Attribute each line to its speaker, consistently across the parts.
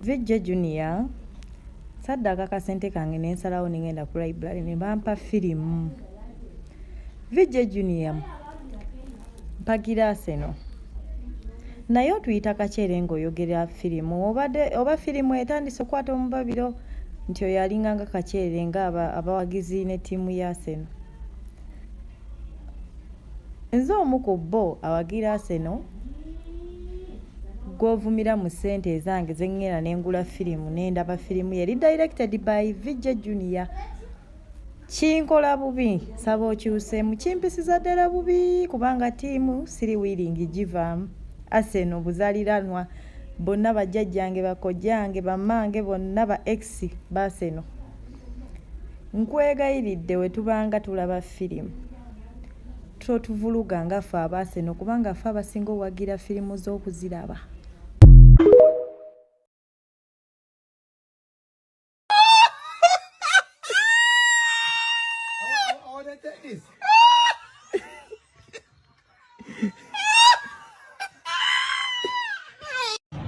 Speaker 1: VJ Junior saddaaka akasente kange ne nsalawo ne ngenda ku library ne bampa firimu. VJ Junior mpagira Arsenal naye otuyita kaceere ng'oyogera firimu obadde oba firimu etandise okukwata omubabiro nti oyo alinga nga kaceere nga abawagizi ne ttiimu ya Arsenal. Nze omu ku bo awagira Arsenal gw'ovumira mu ssente ezange ze ŋŋenda ne ngula firimu ne ndaba firimu ye eri directed by VJ Junior. Kinkola bubi nsaba okyuseemu kimpisiza ddala bubi kubanga ttiimu siri wiringi givaamu. Arsenal buzaaliranwa bonna bajjajjange bakojjange bammange bonna ba ex ba Arsenal. Nkwegayiridde we tubanga tulaba firimu totuvuluga nga ffe aba Arsenal kubanga ffe abasinga owagira firimu z'okuziraba.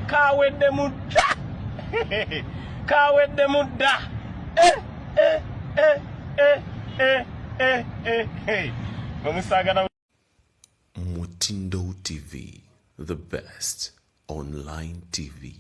Speaker 2: Kawedde mudda, kawedde mudda. Eh, eh, eh, eh, eh, eh, eh, eh. Bwe
Speaker 3: Mutindo TV, the best online TV.